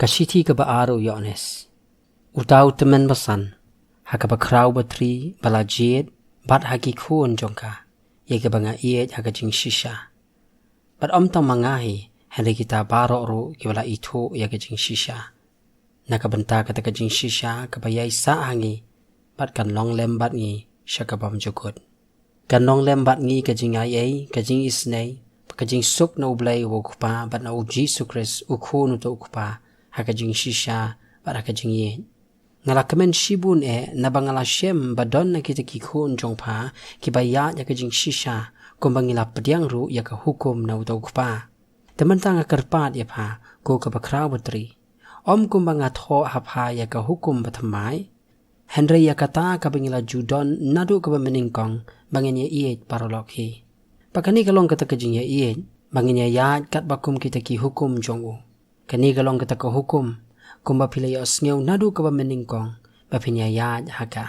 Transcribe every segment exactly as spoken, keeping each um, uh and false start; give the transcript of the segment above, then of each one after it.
Ka shithi kaba ar u Ïoannis. Uta u tymmen basan, ha kaba khraw batri ba la jied bad ha ki khun jong ka, ïa kiba nga ïeit ha ka jingshisha. Bad ym tang ma nga hi, hynrei kita baroh ruh kiba la ithuh ïa ka jingshisha. Na ka bynta kata ka jingshisha kaba ïai sah ha ngi, bad kan long lem bad ngi sha ka bymjukut. Kan long lem bad ngi ka jingaiei, ka jingisynei, ka jingsuk na U Blei uba u Kpa bad na U Jisu Khrist, u Khun uta u Kpa, ha ka jingshisha bad ha ka jingïeit. Nga la kmen shibun eh naba nga la shem ba don na kita ki khun jong pha kiba ïaid ha ka jingshisha, kumba ngi la pdiang ruh ïa ka hukum na uta u Kpa. Te mynta nga kyrpad ïa pha, ko kaba khraw batri, ym kumba nga thoh ha pha ïa ka hukum bathymmai, hynrei ïa kata kaba ngi la ju don naduh kaba mynnyngkong, ba ngin ïa ïeit paralok hi. Ba kane ka long kata ka jingïaieit, ba ngin ïa ïaid katba kum kita ki hukum jong u. Kane ka long kata ka hukum, kumba phi la ïohsngew naduh kaba mynnyngkong, ba phin ïa ïaid ha ka.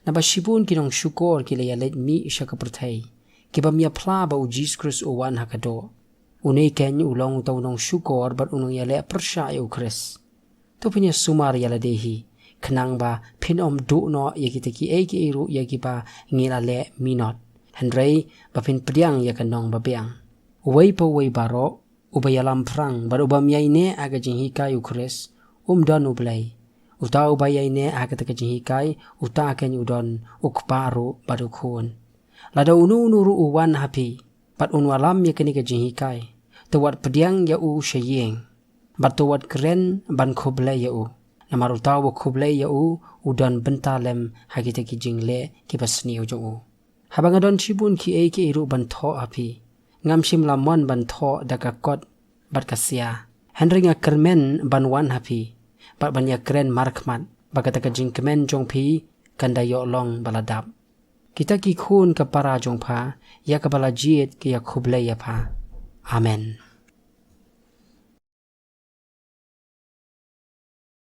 Naba shibun ki nongshukor ki la ïaleit mih sha ka pyrthei, ki bym ïa phla ba U Jisu Khrist u wan ha ka doh. Une keiñ u long uta u nongshukor bad u nongïaleh pyrshah ïa U Khrist. To phin ïa sumar ïa lade hi, khnang ba phin ym duh noh ïa kita kiei kiei ruh ïa kiba ngi la leh minot, hynrei ba phin pdiang ïa ka nongbabiang. Uwei pa uwei baroh uba ïalam phrang bad u bym ïaineh ha ka jinghikai U Khrist, um don U Blei. Uta uba ïaineh ha kata ka jinghikai, uta keiñ u don U Kpa ruh bad U Khun. Lada uno uno ruh u wan ha phi, bad un wallam ïa kane ka jinghikai, to wat pdiang ïa u sha ïing, bad to wat kren ban khublei ïa u. Namar uta uba khublei ïa u, u don bynta lem ha kita ki jingleh kiba sniew jong u. Haba nga don shibun kiei kiei ruh ban thoh ha phi, ngam shym la mon ban thoh da ka kot bad ka sia. Hynrei nga kyrmen ban wan ha phi, bad ban ïa kren markhmat, ba kata ka jingkmen jong phi kan da ïoh long ba la dap. Kita ki khun ka para jong pha, ïa kaba la jied ki ïa khublei ïa pha. Amen.